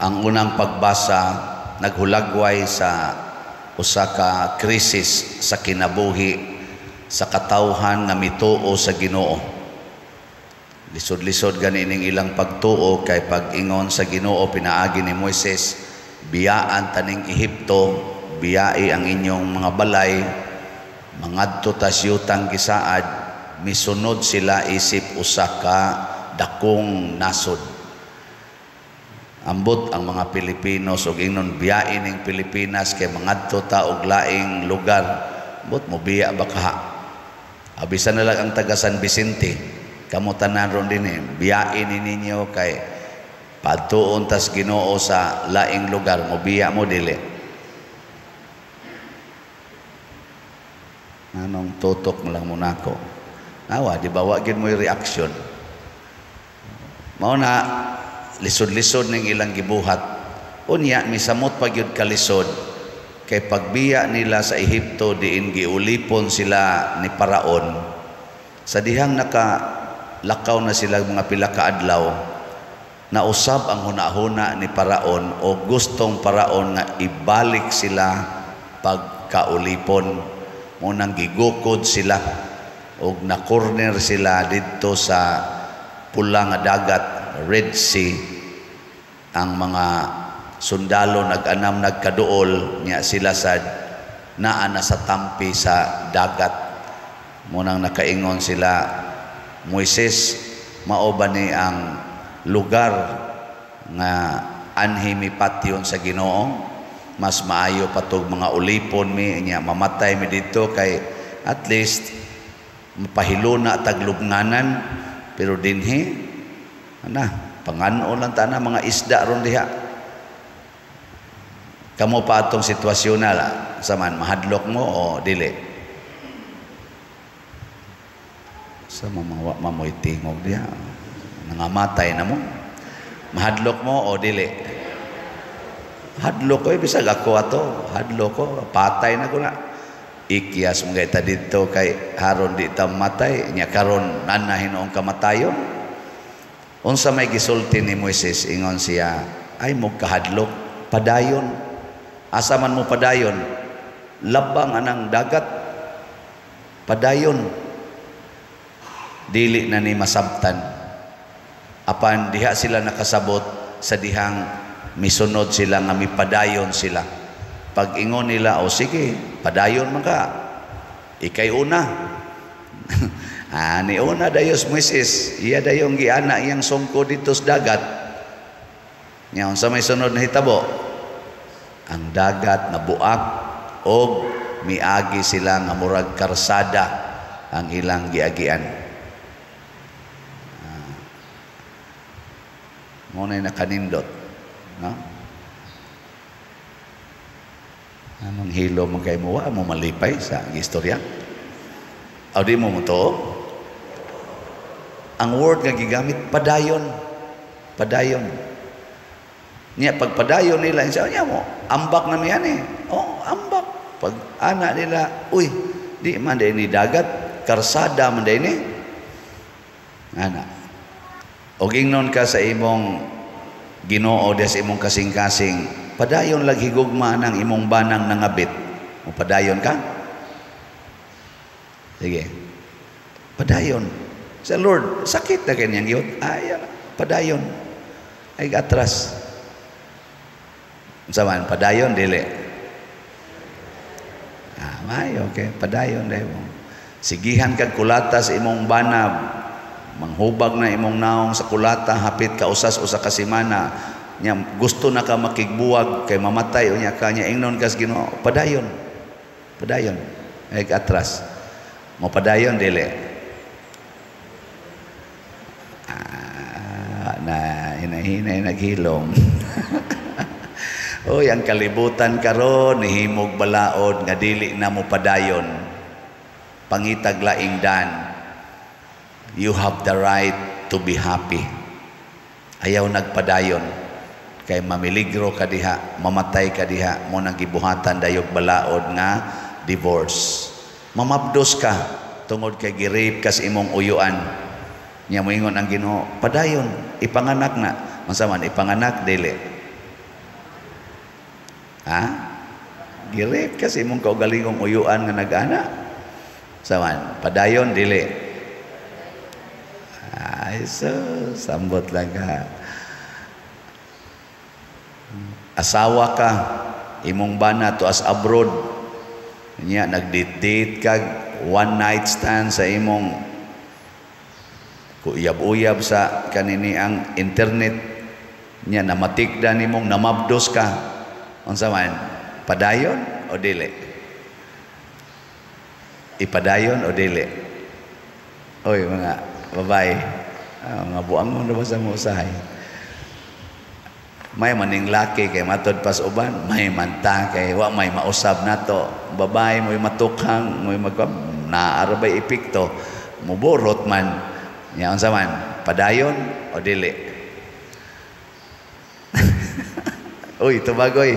Ang unang pagbasa naghulagway sa usa ka krisis sa kinabuhi sa katawhan nga mituo sa Ginoo. Lisod-lisod gani ning ilang pagtuo kay pag-ingon sa Ginoo pinaagi ni Moises, biyaan taning Ehipto, biyai ang inyong mga balay, mangadto ta siyutang gisaad, misunod sila isip usa ka dakong nasod. Ambot ang mga Pilipinos og ingnon biyain ning Pilipinas kay mangadto ta og laing lugar. Ambot mo biya ba kaha? Abisan na lang ang taga San Vicente, kamo tanan ron dinhi, biyain ni ninyo kay padtuon tas Ginoo sa laing lugar, mo biya mo dili? Anong tutok mo lang mo nako? Nawa, di ba wa gyud mo'y reaction? Mao na lisod-lisod ning ilang gibuhat. Unya misamot pa gyud kalisod kay pagbiya nila sa Ehipto diin giulipon sila ni Paraon. Sa dihang nakalakaw na sila mga pila ka adlaw, nausab ang hunahuna ni Paraon o gustong Paraon nga ibalik sila pagkaulipon. Munang gigukod sila og na-corner sila didto sa pula nga dagat, Red Sea. Ang mga sundalo nag-anam nagkaduol nya sila sa naa na sa tampi sa dagat. Munang nakaingon sila, Moises, mao ba ni ang lugar nga anhi mipatyon sa Ginoo? Mas maayo patog mga ulipon mi nya mamatay mi didto kay at least mapahiluna taglubnganan, pero dinhi ana pangan-on lang ta na mga isda ron diha. Kamo pa atong sitwasyon na sa man mahadlok mo o dili? Sa mga mamoy tingog diha, nangamatay na mo. Mahadlok mo o dili? Hadlok ko, bisag ako ato, hadlok ko, patay na ko na. Ikyas mga ita dito kay haron di ta matay, nya karon nana hinuong kamatayon. Unsa may gisulti ni Moises, ingon siya, ay mo kahadlok, padayon. Asa man mo padayon? Labang anang dagat, padayon. Dili na ni masabtan. Apan diha sila nakasabot sa dihang misunod sila nga mipadayon sila. Pag ingon nila, o sige, padayon man ka. Ikay una. Ni una dayos Moises, iya dayong giana iyang sungko dito sa dagat. Nya unsa may sunod na hitabo? Ang dagat nabuak og miagi sila nga murag karsada ang ilang giagian. Mo na nakanindot, no? Anong hilo man kay mo, wa mo malipay sa istorya? Aw di mo mo? Ang word nga gigamit, padayon. Padayon. Nya pagpadayon nila, siya nya mo, ambak na miyan eh. Oh, ambak. Pag ana nila, uy, di man day ni dagat, karsada man day ni. Ana. Og ingnon ka sa imong Ginoo diha sa imong kasing-kasing, padayon lang higugma ng imong banang nangabit. Mo padayon ka? Sige. Padayon. Sa Lord, sakit na kanyang yun. Ay, padayon. Ay, atras. Unsa man, padayon, dili. Ah, may, okay. Padayon, dahil mo. Sigihan kag kulata sa imong banab. Manghubag na imong naong sa kulata, hapit ka usas usa ka semana. Nya, gusto na ka makigbuwag, kay mamatay, o nya ka, nya ingnon kas Ginoo, padayon. Padayon. Ay, atras. Mo padayon, dili. Na hinahinay naghilom. Oy, ang kalibutan karon nihimog balaod nga dili na mo padayon. Pangitag laing dan. You have the right to be happy. Ayaw nagpadayon kay mamiligro ka diha, mamatay ka diha, mo nang gibuhatan dayog balaod nga divorce. Mamabdos ka tungod kay gi-rape ka sa imong uyuan. Nya moingon ang Ginoo, padayon, ipanganak na. Unsa man ipanganak dili? Ha? Gi-rape kasi imong kaugalingong uyuan nga nag-ana. Saman, padayon, dili? Ay, so, sambot lang ka. Asawa ka, imong bana to as abroad. Nya nag-date ka, one night stand sa imong uyab-uyab sa kanini ang internet nya, namatikda nimong namabdos ka. Unsa man, padayon o dili? Ipadayon o dili? Oy, mga babae, mga buangon na ba sa mo usahay? May maning laki kay matod pas uban, may manta kay wa may mausab nato. Babae mo'y matukhang, mo'y magka naarabay epekto, muborot man. Nya unsa man, padayon o dili? Uy, tubagoy.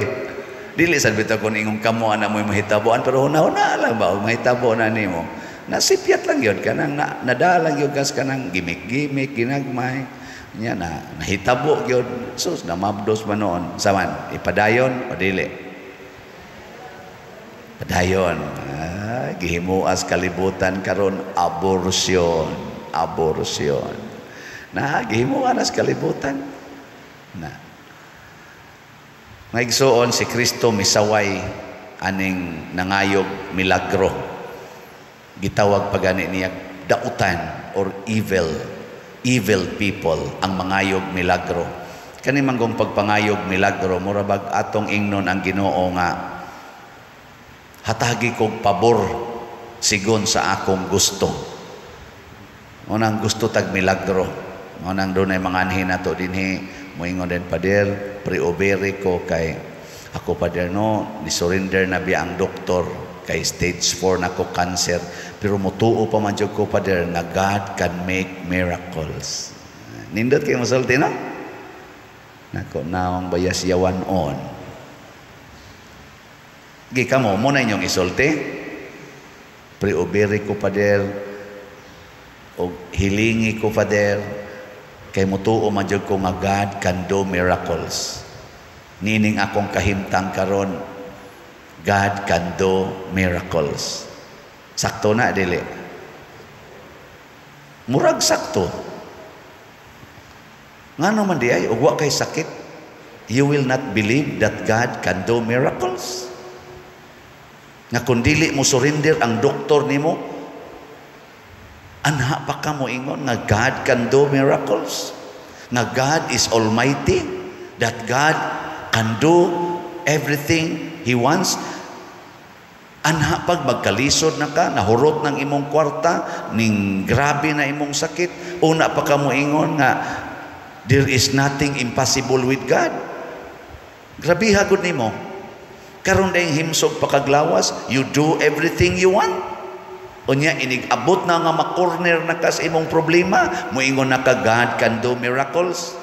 Dili sad bitaw kun ingong kamo ana mo'y mahitabuan, pero huna-huna lang ba mahitabo na nimo. Nasipyat lang yun kanang na, nadalang yun kas kanang gimik-gimik ginagmay nya na nahitabo gyud, sus, namabdos man noon. Saman, ipadayon o dili? Padayon. Ah, gihimuas kalibutan karon abortion, abortion na gihimuan as kalibutan na. Maigsoon, si Kristo misaway aning nangayog milagro. Gitawag pa gani niya dautan or evil, evil people ang mangayog milagro. Kani manggong pagpangayog milagro, mura bag atong ingnon ang Ginoo nga hatagi kog pabor sigon sa akong gusto. Unang gusto tag milagro. Mao nang dunay mga anhin nato dinhi moingon din, "Pader, pre-ovary ko kay ako, pader, no, ni surrender na biya ang doktor kay stage 4 na ko cancer, pero mutuo pa man jud ko, pader, nga God can make miracles." Nindot kay mosulti, no? Nako, naong bayas yawan on. Gi kamo mo na inyong isulti? "Pre-ovary ko, pader, o hilingi ko, pader, kay mutuo man jud ko nga God can do miracles. Nining akong kahimtang karon, God can do miracles." Sakto na, dili? Murag sakto. Ngano man di ay ug wa kay sakit, you will not believe that God can do miracles? Nga kung dili mo surrender ang doktor nimo, anha pa ka mo ingon nga God can do miracles? Nga God is almighty? That God can do everything He wants? Anha pag magkalisod na ka, nahurot ng imong kwarta, ning grabe na imong sakit, una pa ka mo ingon nga there is nothing impossible with God? Grabiha gud nimo. Karon dayong himsog pakaglawas, you do everything you want. Unya inig abot na nga ma-corner na ka sa imong problema, moingon na ka God can do miracles.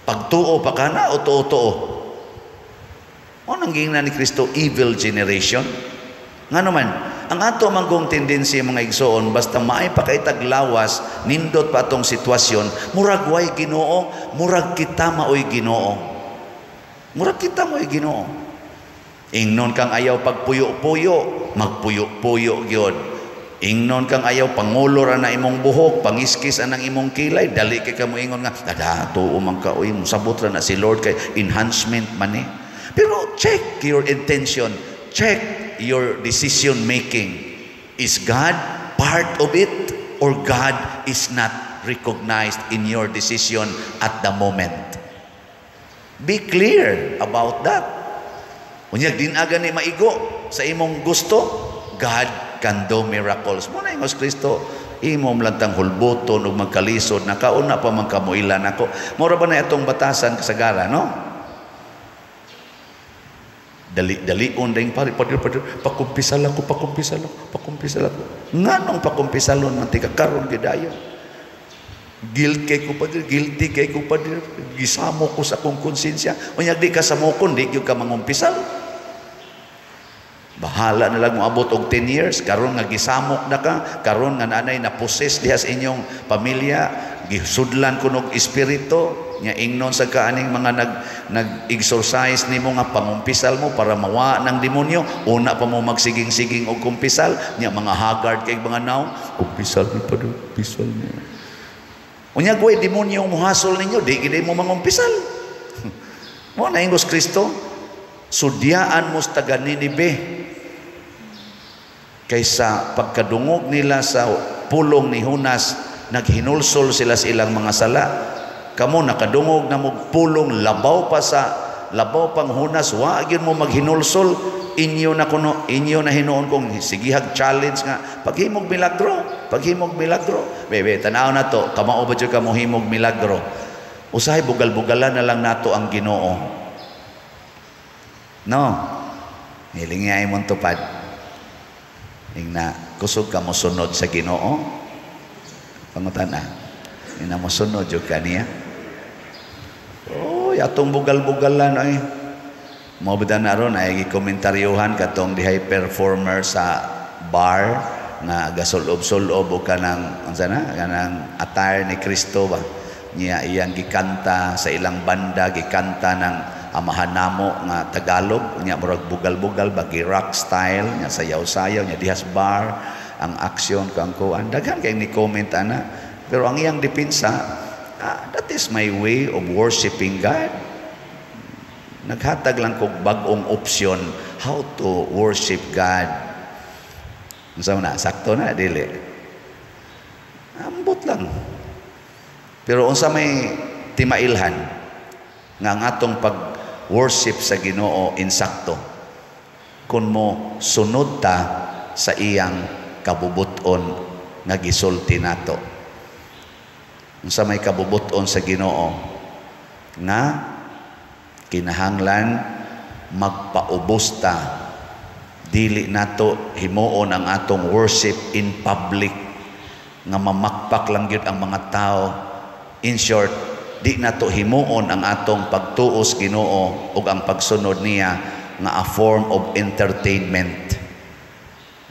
Pagtuo pa ka na o tuo-tuo? O nang giingnan ni Kristo, evil generation. Nga naman, ang ato manggong tendency, mga igsoon, basta maay pa kay taglawas, nindot pa atong sitwasyon, murag way Ginoo, murag kita maoy Ginoo. Murag kita maoy Ginoo. Ingnon kang ayaw pagpuyo-puyo, magpuyo-puyo gyud. Ingnon kang ayaw pangulor na imong buhok, pangiskis anang imong kilay, dali kay kamo ingon nga, "Dato man ka, uy, sabot ra na si Lord kay enhancement man eh." Pero check your intention, check your decision making. Is God part of it or God is not recognized in your decision at the moment? Be clear about that. Unyag din aga ni maigo sa imong gusto, God can do miracles. Muna ingos Kristo, imo lantang hulbuton ug magkalisod na kauna pa man kamuilan ako. Mura ba na itong batasan kasagara, no? Dali-dalion ding pare, "Pader, pader, pakumpisal ako, pakumpisal ako, pakumpisal ako." Nganong pakumpisalon man tika karon gidayon? "Guilt kay ko, pader, guilty kay ko, pader, gisamo ko sa akong konsensya." Unyag di ka samokon, di gyud ka mangumpisal. Bahala na lang moabot og 10 years karon nga gisamok na ka, karon nga nanay na possess diha sa inyong pamilya, gisudlan kunog espiritu. Nya ingnon sa kaaning mga nag-exorcise nimo nga pangumpisal mo para mawa ng demonyo, una pa mo magsiging-siging og kumpisal, nya mga haggard kay mga naong, "Kumpisal mi pa, kumpisal mi." Unya goy demonyo mohasol ninyo, di gid mo mangumpisal. Mo na ingos Kristo, sudyaan mo sa taga Ninibe kaysa pagkadungog nila sa pulong ni Jonas, naghinulsol sila sa ilang mga sala. Kamo nakadungog na mo pulong labaw pa sa labaw pang Jonas, wa gyud mo maghinulsol. Inyo na kuno, inyo na hinuon kong sigihag challenge nga paghimog milagro, paghimog milagro. Bebe, tanaw na to, kamao ba jud ka mohimog milagro? Usahay bugal-bugalan na lang nato ang Ginoo. No. Hiling ay mong tupad. Ingna, kusog ka mo sunod sa Ginoo? Pangutan na. Ingna, mo sunod jud ka niya? Oy, atong bugal-bugalan ay. Mo bida na ron ay gikomentaryohan katong dihay performer sa bar nga gasulob-sulob o kanang unsa na kanang attire ni Kristo ba niya, iyang gikanta sa ilang banda, gikanta ng Amahan Namo nga Tagalog, nya murag bugal-bugal bagi rock style nya, sayaw-sayaw nya dihas bar ang aksyon kang kuan. Daghan kay ni comment ana, pero ang iyang depensa, "Ah, that is my way of worshiping God. Naghatag lang kog bag-ong option how to worship God." Unsa na? Sakto na dili? Ambot lang. Pero unsa may timailhan nga ang atong pag worship sa Ginoo insakto kung mo sunod ta sa iyang kabubuton nga gisulti nato? Unsa may kabubuton sa Ginoo? Nga kinahanglan magpaubos ta, dili nato himuon ang atong worship in public nga mamakpak lang gyud ang mga tao. In short, di nato himuon ang atong pagtuos Ginoo ug ang pagsunod niya nga a form of entertainment.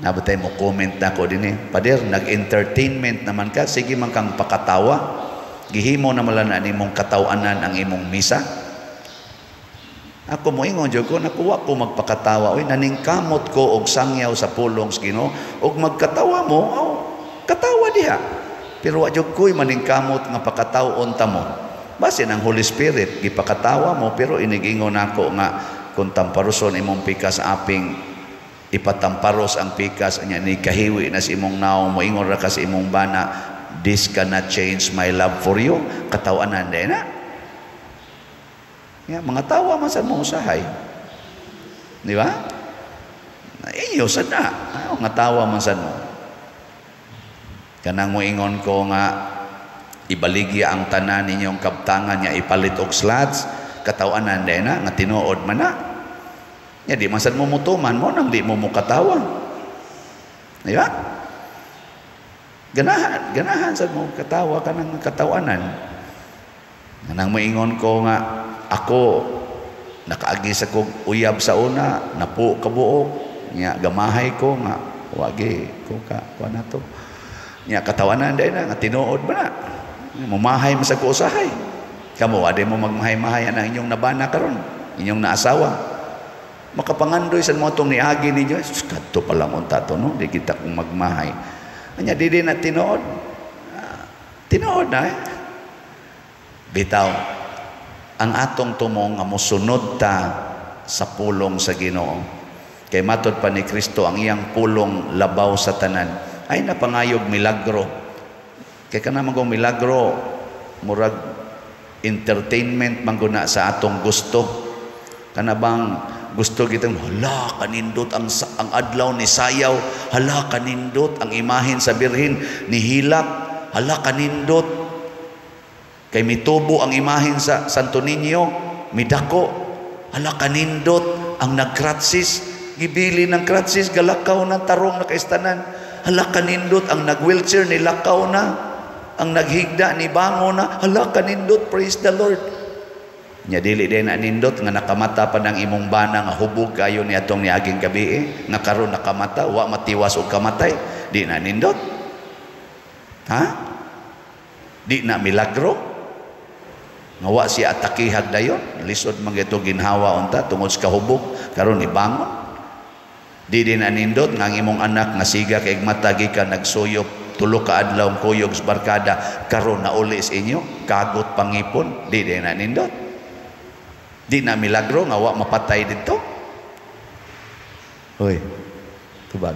Nabatay mo comment na ko din eh. "Pader, nag-entertainment naman ka. Sige man kang pakatawa. Gihimo na man na nimong katawanan ang imong misa." Ako mo ingon jud ko, nakuha ko magpakatawa. Oy, naningkamot ko og sangyaw sa pulong sa Ginoo og magkatawa mo, aw, katawa diha. Pero wa jud ko'y maningkamot nga pakatawon ta mo. Basin ang Holy Spirit gipakatawa mo, pero inigingon nako nga kung tamparoson imong pikas aping ipatamparos ang pikas anya ni kahiwi na sa imong naong, moingon ra ka sa imong bana, "This cannot change my love for you." Katawanan din na. Ya, mga tawa man sa mo usahay. Di ba? Iyo sad na. Ay, mga tawa man sad mo. Kanang moingon ko nga ibaligya ang tanan ninyong kabtangan niya ipalit og slots, katawanan din na nga tinuod man na. Ya, di man sad mo mutuman mo nang di mo mukatawa. Di ba? Ganahan, ganahan sad mo katawa ka ng katawanan. Nang moingon ko nga ako nakaagi sa kog uyab sa una, napo kabuok nya, gamahay ko nga wagi ko ka kuan na to. Nya katawanan dai na nga tinuod ba na. Mumahay man sa ko usahay. Kamo ade mo magmahay-mahay ang inyong nabana karon, inyong naasawa. Makapangandoy sa mo itong niagi ninyo, "Sus, kadto pa lang unta to, no? Di kita kung magmahay." Anya, di din na tinuod. Ah, tinuod na eh. Bitaw, ang atong tumong nga mosunod ta sa pulong sa Ginoo. Kay matod pa ni Kristo, ang iyang pulong labaw sa tanan. Ay napangayog milagro. Kay kana man kong milagro, murag entertainment man guna sa atong gusto. Kana bang gusto kitang hala kanindot ang adlaw ni sayaw, hala kanindot ang imahen sa Birhen ni hilak, hala kanindot kay mitubo ang imahen sa Santo Niño, midako, hala kanindot ang nagkratsis, gibili ng kratsis, galakaw ng tarong nakaistanan, hala kanindot ang nag-wheelchair ni lakaw na, ang naghigda ni bango na, hala kanindot, praise the Lord. Nya dili din na nindot nga nakamata pa ng imong bana nga hubog kayo ni atong niaging gabi eh, nga karon nakamata, wa matiwas og kamatay, di na nindot? Ha? Di na milagro? Nga wa siya atakihag dayon, lisod man ito ginhawa unta tungod sa kahubog, karon ibangon. Di din anindot nga ang imong anak nga siga kay mata gikan nagsuyop 3 ka adlaw ang kuyog sa barkada, karon nauli sa inyo, kagot pangipon, di din anindot. Di na milagro nga wa mapatay didto. Hoy, tubag.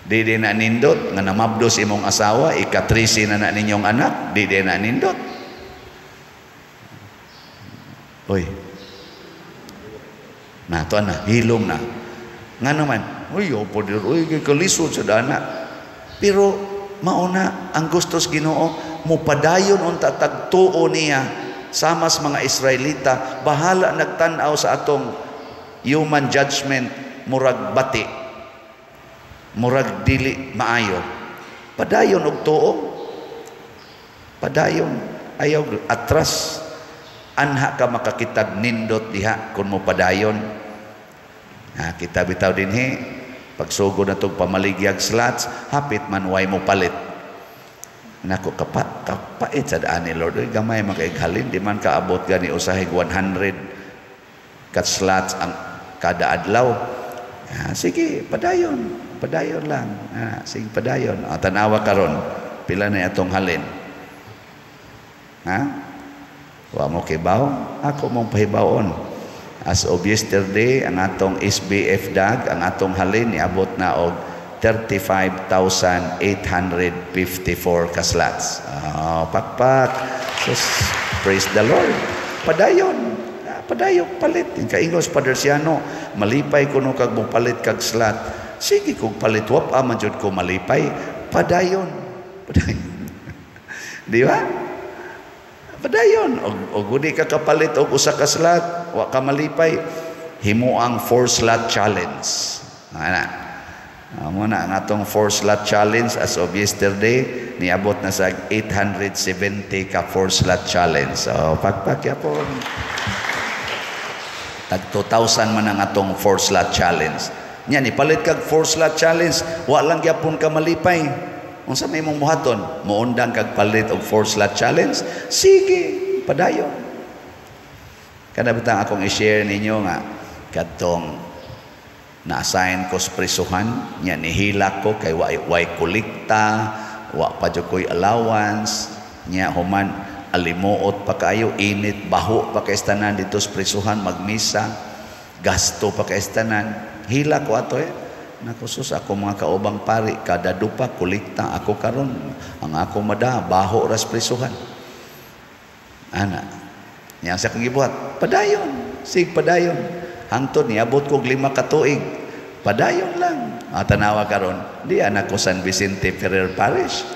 Di din na nindot nga namabdos imong asawa, ika-13 na na ninyong anak, di din na nindot. Hoy. Na to na, hilom na. Nga naman, uy, opo dir, uy, kay kalisod sa dana. Pero mauna ang gusto sa Ginoo, mupadayon unta tagtuo niya sama sa mga Israelita, bahala nagtan-aw sa atong human judgment, murag bati, murag dili maayo. Padayon og tuo. Padayon, ayaw atras. Anha ka makakitag nindot diha kung mo padayon. Ha, kita bitaw dinhi pagsugod na tog pamaligyag slots, hapit man way mo palit. Nako, kapait sa daan ni Lord. Uy, gamay man kay halin, di man kaabot gani usahay 100 kat slots ang kada adlaw. Ha, sige, padayon. Padayon lang. Ha, sige, padayon. Ah, tanawa karon, pila na atong halin? Ha? Wa mo kibaw? Ako mong pahibawon. As of yesterday, ang atong SBF DAG, ang atong halin, niabot na og 35,854 ka slots. Oh, pakpak. Sus, praise the Lord. Padayon. Ah, padayon palit. Kaingos Padre Siano, malipay kuno kag mopalit kag slot. Sige kog palit, wap man jud ko malipay. Padayon. Padayon. Di ba? Padayon. Og di ka kapalit og usa ka slot, wa ka malipay, himo ang 4 slot challenge. Ana. Amo na ang atong 4 slot challenge as of yesterday, niabot na sa 870 ka 4 slot challenge. So pakpak yapon. Tag 2,000 man ang atong 4 slot challenge. Nya ni palit kag 4 slot challenge, wa lang gyapon ka malipay. Unsa may imong buhaton? Moundang kag palit og 4 slot challenge? Sige, padayon. Kada bitang akong i-share ninyo nga kadtong na-assign ko sa prisuhan, nya nihilak ko kay way kolekta, wa pa jud ko'y allowance, nya human alimuot pa kayo, init, baho pa kay tanan dito sa prisuhan, magmisa, gasto pa kay tanan. Hila ko ato eh. Naku sus, ako mga kaubang pari, kada dupa, kolekta, ako karon ang ako mada, baho ras prisuhan. Ana, niya sa akong gibuhat, padayon, sig padayon. Hangtod niabot kog 5 ka tuig, padayon lang. Tanawa karon, di anak ko San Vicente Ferrer Parish.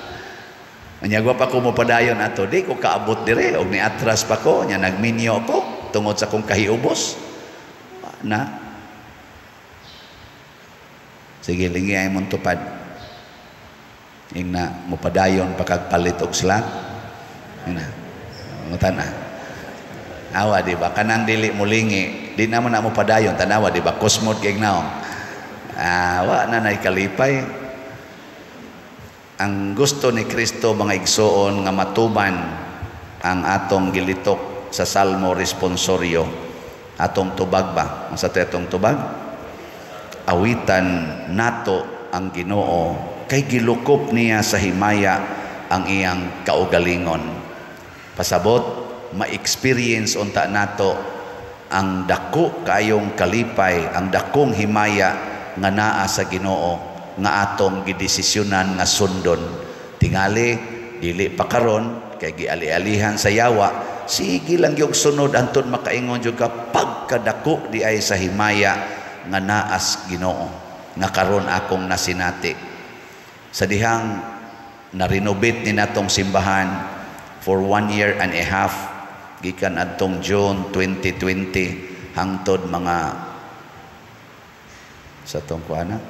Anya pa ko mo padayon ato, di ko kaabot dire og niatras pa ko, nya nagminyo ko tungod sa akong kahiubos. Na. Sige, lingi ay mong tupad. Ingna, mupadayon pa kag palit og slot. Ingna, mutan na. Awa, di ba? Kanang dili mulingi, di naman na mo padayon. Tanawa, di ba? Kusmod kay naong. Awa na na'y kalipay. Ang gusto ni Kristo, mga igsoon, nga matuman ang atong gilitok sa Salmo Responsorio. Atong tubag ba? Ang sa atong tubag? Awitan nato ang Ginoo kay gilukop niya sa himaya ang iyang kaugalingon. Pasabot, ma-experience unta nato ang dako kaayong kalipay, ang dakong himaya nga naa sa Ginoo nga atong gidesisyonan nga sundon. Tingali dili pa karon kay giali-alihan sa yawa, sige lang yung sunod anton makaingon jud ka pagkadako di ay sa himaya nga naas Ginoo nga karon akong nasinati. Sa dihang na-renovate ni natong simbahan for 1 year and a half gikan adtong June 2020 hangtod mga sa tong kuana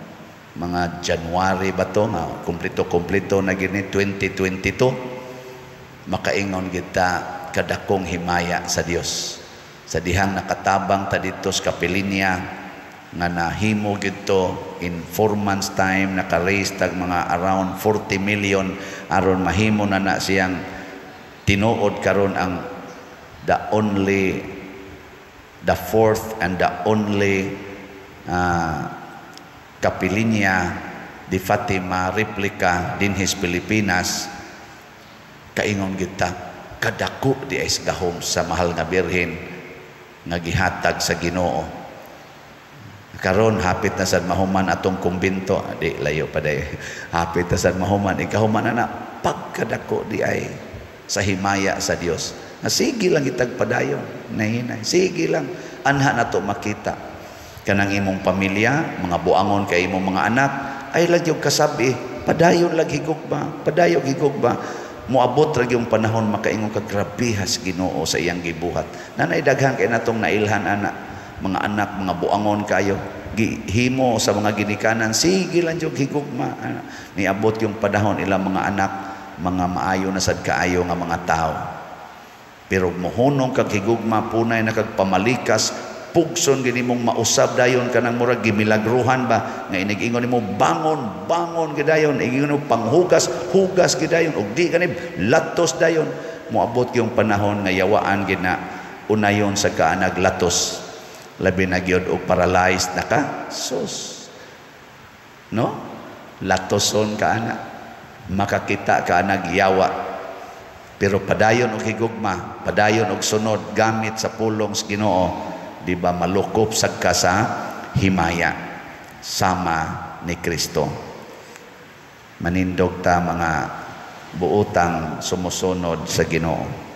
mga January ba to nga kumpleto-kumpleto na gini 2022, makaingon kita kadakong himaya sa Dios. Sa dihang nakatabang ta didto sa kapilinya nga nahimo gidto in 4 months time, naka-raise tag mga around 40 million aron mahimo na na siyang Tinuod karon ang the only, the fourth and the only Kapilinya di Fatima replica dinhis Pilipinas. Kaingon kita, kadako diay sa gahom sa Mahal nga Birhen nga gihatag sa Ginoo. Karon hapit na sad mahuman atong kumbento, di layo pa day. Hapit na sad mahuman, ikahuman na na pagkadako diay sa himaya sa Dios. Na sige lang itag padayon, nahinay. Sige lang anha nato makita kanang imong pamilya, mga buangon kay imong mga anak, ay lang yung kasabi, padayon lang higugma, padayon higugma. Moabot ra yung panahon makaingon ka, "Grabehas Ginoo sa iyang gibuhat." Nanay daghan kay natong nailhan ana, mga anak, mga buangon kayo, gihimo sa mga ginikanan, sige lang jud higugma ana. Niabot yung panahon ilang mga anak mga maayo na sad kaayo nga mga tao. Pero mohunong kag higugma, punay na kag pamalikas, pugson gini mong mausab dayon, kanang murag gimilagruhan ba nga inig-ingon nimo, "Bangon, bangon gidayon." Ingon nimo, "Panghugas, hugas gidayon." Ug di kani latos dayon. Moabot yung panahon nga yawaan gina unayon sa kaanag latos, labi na gyud og paralyzed na ka. Sus, no, latoson ka ana, makakita ka anag yawa. Pero padayon og higugma, padayon og sunod gamit sa pulong sa Ginoo, di ba malukop sad ka sa himaya sama ni Kristo? Manindog ta, mga buotang sumusunod sa Ginoo.